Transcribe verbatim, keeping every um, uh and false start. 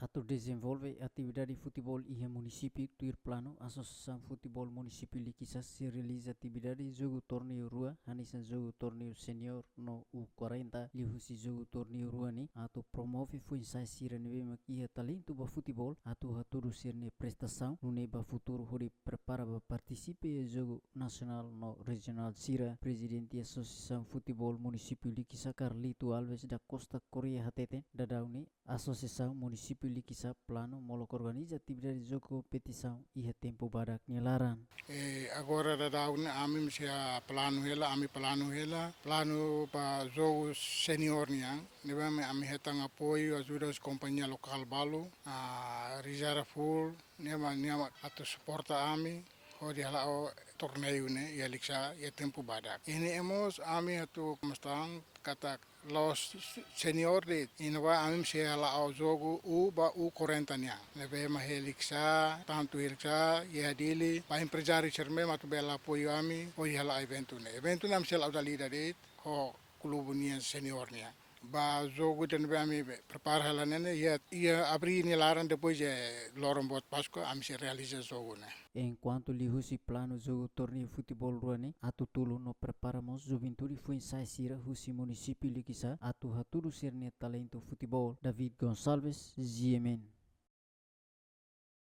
Atu dezenvolve atividade futeból iha munisípiu, tuir planu Asosiasaun Futeból Munisípiu Likisá sei realiza atividade jogu torneiu rua, hanesan jogu torneiu senior no U quarenta, liuhusi jogu torneiu rua ne'e atu promove foin-sa'e sira ne'ebé mak iha talentu ba futeból atu hatudu sira-nia prestasaun, nune'e ba futuru hodi prepara ba partisipa iha jogu nasionál no rejionál sira. Prezidente Asosiasaun Futeból Munisípiu Likisá, Carlito Alves da Costa Correia, hateten, daudaun ne'e Asosiasaun Munisípiu Likisá planu molok organiza atividade jogu kompetisaun iha tempu badak nia laran. E agora daudaun ne'e ami mós sei planu hela, ami planu hela, planu ba jogu senior nian, ne'ebé ami, ami hetan apoiu, ajuda husi kompañia lokál balu, a Rizara Full, ne'e mak, ne'e mak atu suporta ami hodi hala'o torneiu ne'e iha Likisá iha tempu badak. Iha ne'e mós ami atu mostran katak la'ós senior de'it, iha ne'ebá ami mós sei hala'o jogu U ba U quarenta nian. Ne'ebé mak iha Likisá, tantu iha Likisá, iha Dili, ba emprezáriu sira ne'ebé mak atu bele apoiu ami, hodi hala'o eventu ne'e. Eventu ne'e ami sei hala'o dala ida de'it, ho klube nian senior nian. Ba jogu ida ne'ebé ami prepara hela ne'e ne'e, iha, iha abríl nia laran, depois de loron boot Páskua, ami sei realiza jogu ne'e. Enkuantu liuhusi planu jogu torneiu futeból rua ne'e, atu tulun no prepara mós juventude foin-sa'e sira husi munisípiu Likisá atu hatudu sira-nia talentu futeból. David Gonçalves, G M N.